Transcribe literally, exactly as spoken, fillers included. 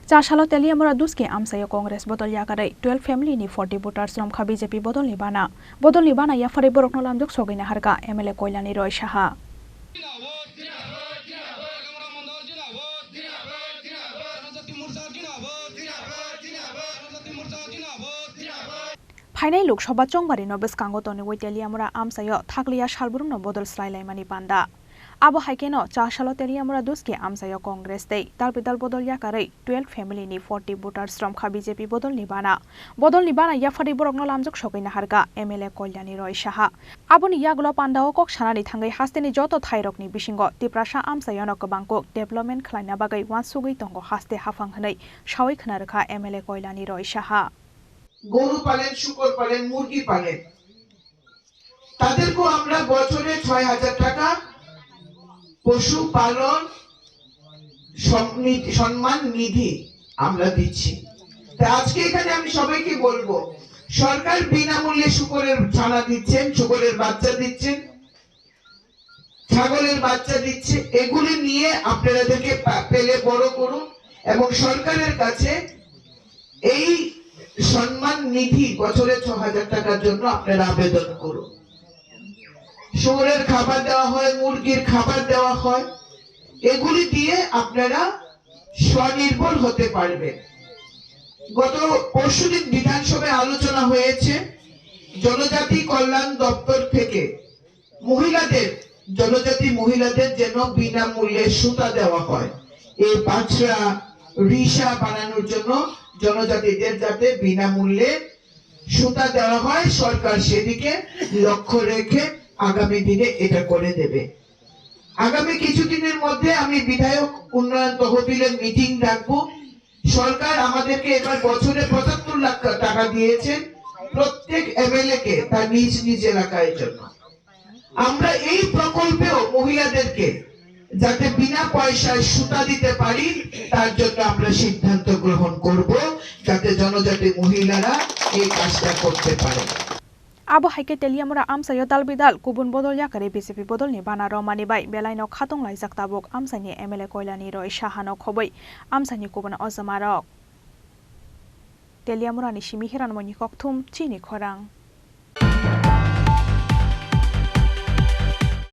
Chasalo Teliamura Duski amsaio Congress bodol yakarwi twelve family ni forty voters romkha B J P bodolni bana. Bodolni bana yapharwi borokno lamjak sogwi naharkha M L A Koilani Roy Saha. Phainai Lok Sabha chongbarino bwskango tonwi Teliamura amsaio thakliya salbrumno bodol swlailaimani panda. Abo hai kheno Chasalo Teliamura Duski amsaio Congress tei dal bidal bodol yakarwi twelve family ni forty voters romkha B J P bodolni bana. Bodolni bana yapharwi borokno lamjak sogwi naharkha M L A Koilani Roy Saha. Aboni yagulo pandao kok sanani thangwi hasteni joto thairokni bisingo Tiprasa amsaiono kwbang kok development khlaina bagwi uansugwi tongo haste haphang hwnwi sawi khna rwkha M L A Koilani Roy Saha. গরু পালেন, শুকর পালেন, মুরগি পালেন, তাদেরকেও আমরা বছরে ছয় হাজার টাকা পশু পালন সম-, নি-, সম্মান নিধি আমরা দিচ্ছি। তা আজকে এখানে আমি সবাইকে বলবো, সরকার বিনামূল্যে শুকরের ছানা দিচ্ছেন, শুকরের বাচ্চা দিচ্ছেন, ছাগলের বাচ্চা দিচ্ছে, এগুলি নিয়ে আপনারা এদেরকে পা-, পেলে বড় করুন এবং সরকারের কাছে এই সম্মান নিধি বছরে ছ হাজার টাকার জন্য আপনারা আবেদন করুন। শুয়োরের খাবার দেওয়া হয়, মুরগির খাবার দেওয়া হয়, এগুলি দিয়ে আপনারা স্বনির্ভর হতে পারবেন। গত পরশুদিন বিধানসভায় আলোচনা হয়েছে, জনজাতি কল্যাণ দপ্তর থেকে মহিলাদের, জনজাতি মহিলাদের যেন বিনামূল্যে সুতা দেওয়া হয়। এই পাছড়া, রিশা বানানোর জন্য জনজাতিদের যাতে বিনামূল্যে সুতা দেওয়া হয়, সরকার সেদিকে লক্ষ্য রেখে আগামী দিনে এটা করে দেবে। আগামী কিছুদিনের মধ্যে আমি বিধায়ক উন্নয়ন তহবিলের মিটিং ডাকবো। সরকার আমাদেরকে এবার বছরে পঁচাত্তর লাখ টাকা দিয়েছেন প্রত্যেক এমএলএ কে তার নিজ নিজ এলাকার জন্য। আমরা এই প্রকল্পেও মহিলাদেরকে যাতে বিনা পয়সায় সুতা দিতে পারি, তার জন্য আমরা সিদ্ধান্ত গ্রহণ করব, যাতে জনজাতি মহিলারা এই কাজটা করতে পারে। Abo hai khe Teliamura amsaio dal bidal kubun bodol yakarwi B J P bodolni bana romani bai belaino khatung laijak tabuk amsaini M L A Koilani Roy Sahano khobwi amsaini kubun ojomarok. Teliamurani simi Hiranmoyni Kokthum, Chini Khorang.